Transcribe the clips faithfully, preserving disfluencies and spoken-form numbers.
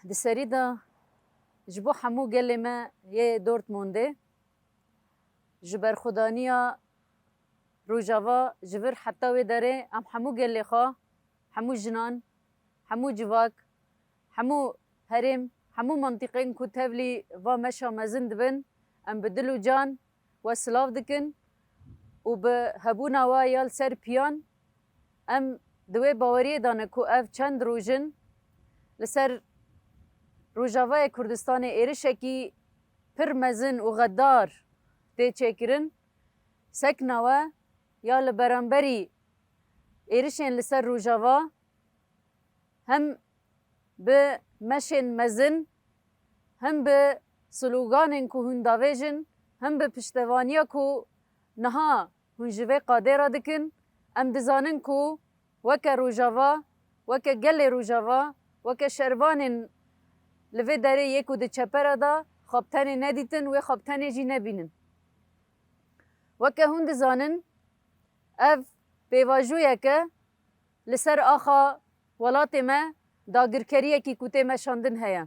Di serî de ji bo hemû gelê me yê Dortmundê, ji berxwedaniya Rojava ji vir heta wê derê, em hemû gelê xwe, hemû jinan, hemû civak, hemû herêm, hemû mintîqên ku tevlî va meşa mezin dibin, em bi dil û can we silav dikin û bi hebûna we ya li ser piyan, em di wê baweriyê de ne ku ev çend roj in li ser Rojavayê Kurdistanê êrişekî pir mezin û xedar tê çêkirin. Sekna we ya li beramberî êrişên li ser Rojava hem bi meşên mezin, hem bi sloganên ku hûn davêjin, hem bi piştevaniya ku niha hûn ji vê qadê re dikin, em dizanin ku weke Rojava, weke gelê Rojava, weke şervanên li vê derê yê ku di çepera de xwe bi tenê nedîtin, wê xwe bi tenê jî nebînin. Weke hûn dizanin, ev pêvajoyeke li ser axa welatê me dagirkeriyekî ku tê meşandin heye.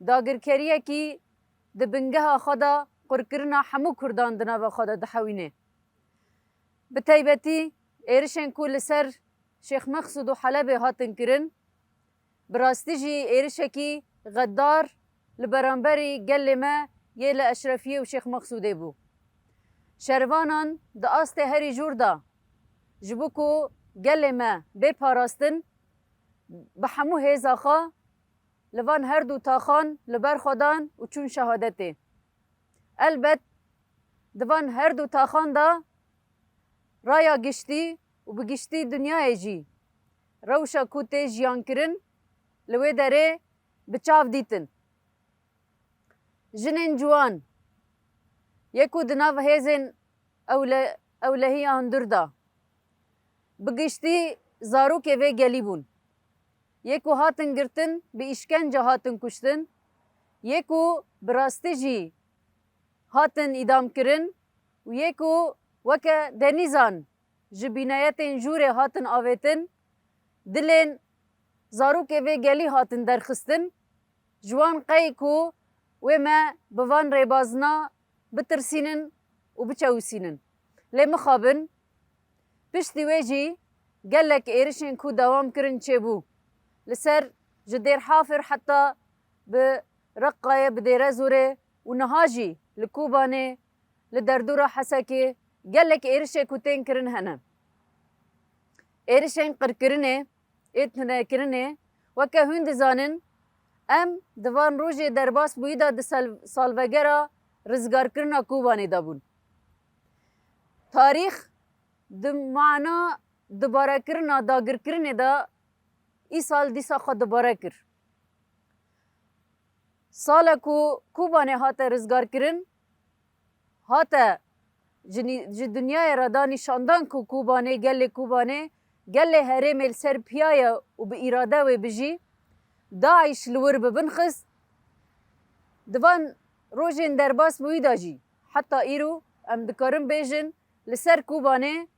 Dagirkeriyekî di bingeha xwe de qurkirina hemû Kurdan di nava xwe de dihewîne. Bi taybetî êrişên ku li ser Şêx Mexsûd û Helebê hatin kirin, bi rastî jî êrişekî xedar li beramberî gelê me yê li Eşrefiyê û Şêx Mexsûdê bû. Şervanan di astê herî jûr de ji bo ku gelê me bê parastin, bi hemû hêza xwe li van her du taxan li ber xwe dan û çûn şehadetê. Elbet di van her du taxan de raya giştî û bi giştî dinyayê jî rewşa ku tê jiyan kirin li wê derê bi çav dîtin. Jinên ciwan yê ku di nav hêzên ewle-, ewlehiya hundir de bi giştî zarokê vê gelî bûn. Yê ku hatin girtin, bi îşkence hatin kuştin, yê ku bi rastî jî hatin îdam kirin û yê ku weke denîzan ji bîneyetên jûrê hatin avêtin, dilên zarokê vê gelî hatin derxistin, ji wan qey ku wê me bi van rêbazina bitirsînin û biçewisînin. Lê mixabin, piştî wê jî gelek êrişên ku dewam kirin çêbû. Li ser ji Dêrhafir heta bi Reqqayê, bi Dêrezorê û niha jî li Kobanê, li derdora Hesekê gelek êrişê ku tên kirin hene. Êrişên qirkirinê, ê tunekirinê, weke hûn dizanin, em di van rojê derbas bûyî de di sel-, salvegera rizgarkirina Kobanê de bûn. Tarîx di mana dubarekirina dagirkirinê de îsal dîsa xwe dubare kir. Sala ku Kobanê hate rizgarkirin, hate ji nî-, ji dinyayê re da nîşandan ku Kobanê, gelê Kobanê, gelê herêmê li ser piya ye û bi îrade wê bijî, DAIŞ li wir bi bin xist. Di van rojên derbas bûyî de jî heta îro em dikarin bêjin, li ser Kobanê,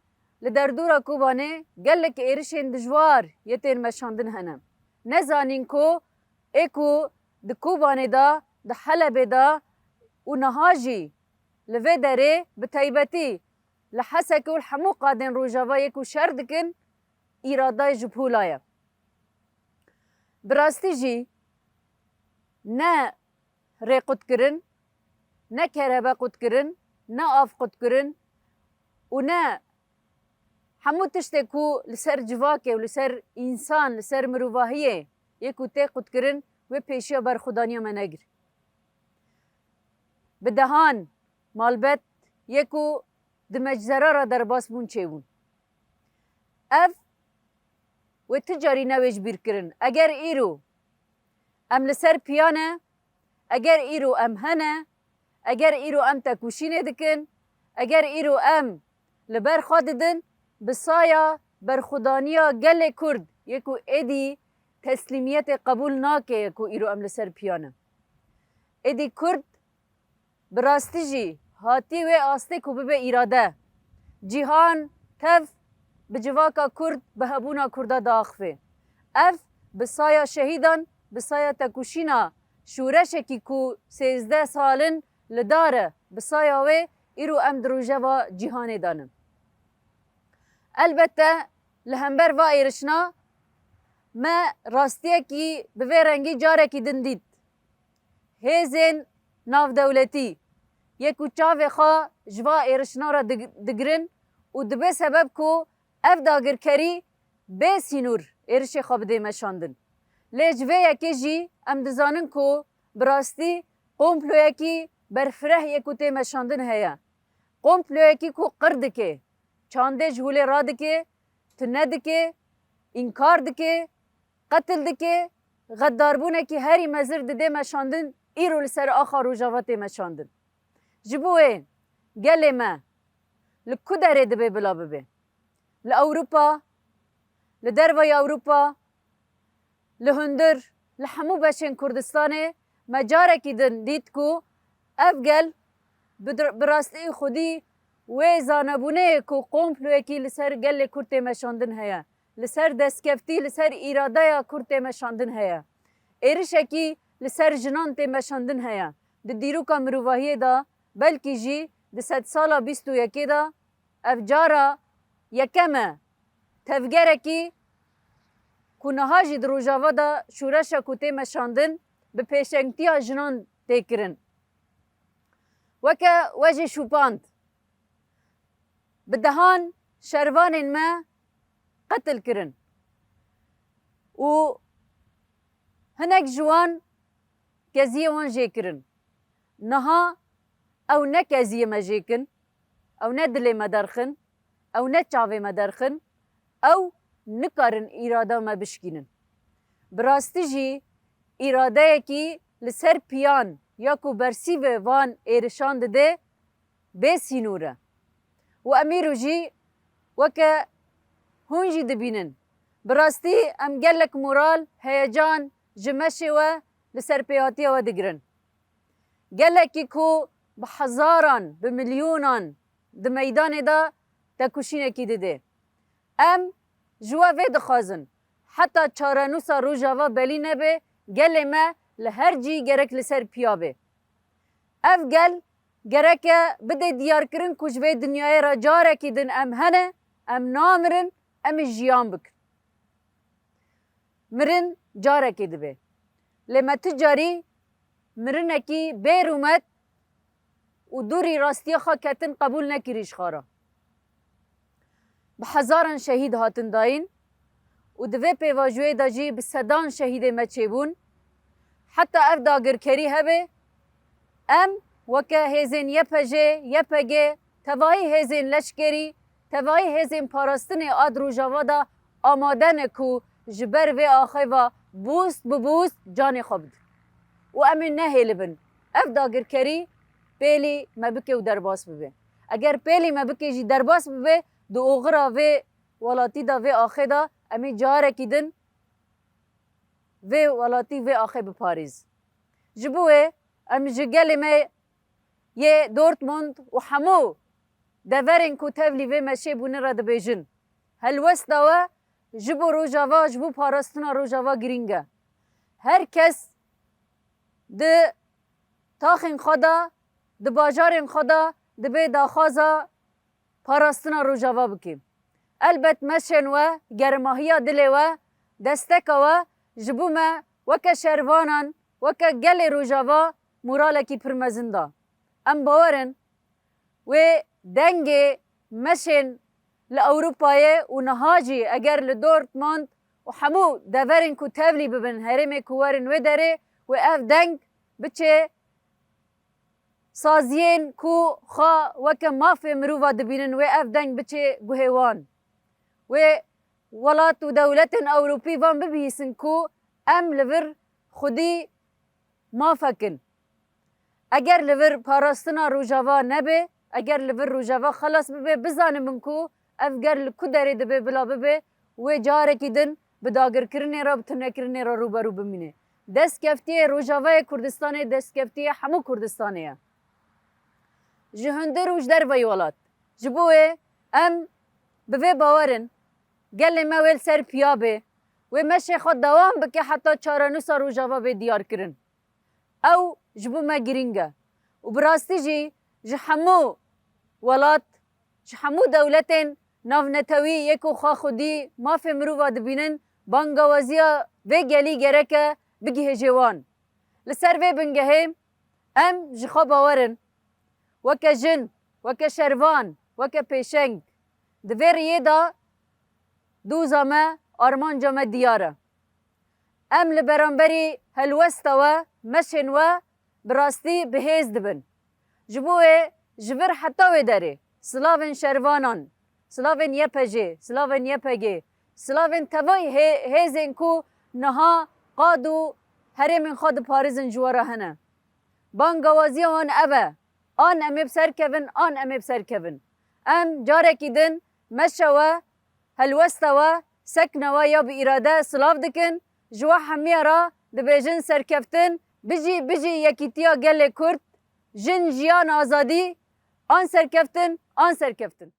li derdora Kobanê gelek êrişên dijwar yê tên meşandin hene. Nezanîn ku ê ku di Kobanê de, di Helebê de û niha jî li vê derê bi taybetî li Hesekê û li hemû qadên Rojava yê ku şer dikin, îradayê ji pola ye. Bi rastî jî ne rê qutkirin, ne kerebe qutkirin, ne av qutkirin û ne hemû tiştê ku li ser civakê û li ser însan, li ser mirovahiyê yê ku tê qutkirin, wê pêşiya berxwedaniya me negir. Bi dehan malbet yê ku di meczera re derbas bûn çêbûn. Ev wê ti carî newê ji bîr kirin. Eger îro em li ser piya ne, eger îro em hene, eger îro em tekoşînê dikin, eger îro em li ber xwe didin, bi saya berxwedaniya gelê Kurd yê ku êdî teslîmiyetê qebûl nake, yê ku îro em li ser piya ne. Êdî Kurd bi rastî jî hatî wê astê ku bibe îrade. Cîhan tev bi civaka Kurd, bi hebûna Kurda diaxive. Ev bi saya şehîdan, bi saya tekoşîna şoreşekî ku sêzdeh sal in li dar e, bi saya wê îro em di rojeva cîhanê de ne. Elbette li hember va êrişna me rastiyekî bi vê rengî carekî din dît. Hêzên navdewletî yê ku çavê xwe ji va êrişna re dig-, digirin û dibe sebeb ku ev dagirkerî bê sînor êrişê xwe bidê meşandin. Lê ji vê yekê jî em dizanin ku bi rastî komployekî berfireh yê ku tê meşandin heye. Komployekî ku qir dike, çandê ji holê radike, tune dike, înkar dike, qetil dike, xeddarbûnekî herî mezin didê meşandin, îro li ser axa Rojava tê meşandin. Ji bo wê gelê me li ku derê dibe bila bibe? Li Ewropa, li dervayî Ewropa, li hundir, li hemû beşên Kurdistanê me carekî din dît ku ev gel bi dir-, bi rastî xwedî wê zanebûnê ye ku komployekî li ser gelê Kurd tê meşandin heye, li ser destkeftî, li ser îradeya Kurd tê meşandin heye. Êrişekî li ser jinan tê meşandin heye. Di dîroka mirovahiyê de, belkî jî di sedsala bîst û yekê de, ev cara yekem e tevgerekî ku niha jî di Rojava de şoreşa ku tê meşandin bi pêşengtiya jinan tê kirin. Weke we jî şûpand, bi dehan şervanên me qetil kirin û hinek ji wan keziyê wan jê kirin. Niha ew ne keziyê me jê kin, ew ne dilê me derxin, ew ne çavê me derxin, ew nikarin îrada me bişkînin. Bi rastî jî îradeyekî li ser piyan ya ku bersîvê van êrişan dide, bê sînor e. Û em îro jî weke hûn jî dibînin. Bi rastî em gelek moral, heyecan ji meşê we li ser pêhatiya we digirin. Gelekî ku bi hezaran, bi milyonan di meydanê de tekoşînekî dide. Em ji we vê dixwazin, heta çarenûsa Rojava belî nebe, gelê me li her cî gerek li ser piya be. Ev gel gereke bide diyarkirin ku ji vê dinyayê re carekî din em hene, em namirin, em ê jiyan bikin. Mirin carekê dibe. Lê me tu carî mirinekî bê rûmet û dûrî rastiya xwe ketin qebûl nekirî ji xwe re. Bi hezaran şehîd hatin dayîn û di vê pêvajoyê de jî bi sedan şehîdê me çêbûn. Heta ev dagirkerî hebe, em weke hêzên Y P J, Y P G, tevahî hêzên leşkerî, tevahî hêzên parastinê a di Rojava de amade ne ku ji ber vê axê ve bûst bi bûst canê xwe bidin. Û em ê nehêlibin ev dagirkerî pêlî me bike û derbas bibe. Eger pêlî me bike jî derbas bibe, di oxira vê welatî de, vê axê de em ê carekî din vê welatî, vê axê biparêz. Ji bo wê em ji gelê me yê Dortmund û hemû deverên ku tevlî vê meşê bûne re dibêjin, helwesta we ji bo Rojava, ji bo parastina Rojava girîng e. Her kes di taxên xwe de, di bajarên xwe de dibê daxwaza parastina Rojava bike. Elbet meşên we, germahiya dilê we, desteka we ji bo me weke şervanan, weke gelê Rojava moralekî pir mezin da. Em bawer in wê dengê meşên li Ewropayê û niha jî eger li Dortmund û hemû deverên ku tevlî bibin herêmê ku werin wê derê, wê ev deng biçe saziyên ku xwe weke mafê mirova dibînin, wê ev deng biçe guhê wan. Wê welat û dewletên Ewropî van bibihîsin ku em li vir xwedî mafek in. Eger li vir parastina Rojava nebe, eger li vir Rojava xelas bibe, bizanibin ku ev ger li ku derê dibe bila bibe, wê carekî din bi dagirkirinê re, bi tunekirinê re rûberû bimîne. Destkeftiyê Rojavayê Kurdistanê, destkeftiyê hemû Kurdistanê ye. Ji hundir û ji derveyî welat. Ji bo wê em bi vê bawer in, gelê me wê li ser piya bê wê meşê xwe dewam bike heta çarenûsa Rojava bê diyarkirin. Ew ji bo me girîng e. Û bi rastî jî ji hemû welat, ji hemû dewletên navnetewî yê ku xwe xwedî mafê mirova dibînin, bangawaziya vê gelî gereke bigihêjê wan. Li ser vê bingehê em ji xwe bawer in. Weke jin, weke şervan, weke pêşeng, di vê riyê de doza me, armanca me diyar e. Em li beramberî helwesta we, meşên we bi rastî bi hêz dibin. Ji bo wê ji vir heta wê derê silavên şervanan, silavên Y P J, silavên Y P G, silavên tevayî hê-, hêzên ku niha qad û herêmên xwe diparizin ji we re hene. Bangawaziya wan ev e. An em ê bi ser kevin, an em ê bi ser kevin. Em carekî din meşe we, helwesta we, sekna we ya bi îrade silav dikin. Ji we hemiya re dibêjin serkeftin, bijî, bijî yekîtiya gelê Kurd, jin, jiyan, azadî, an serkeftin, an serkeftin.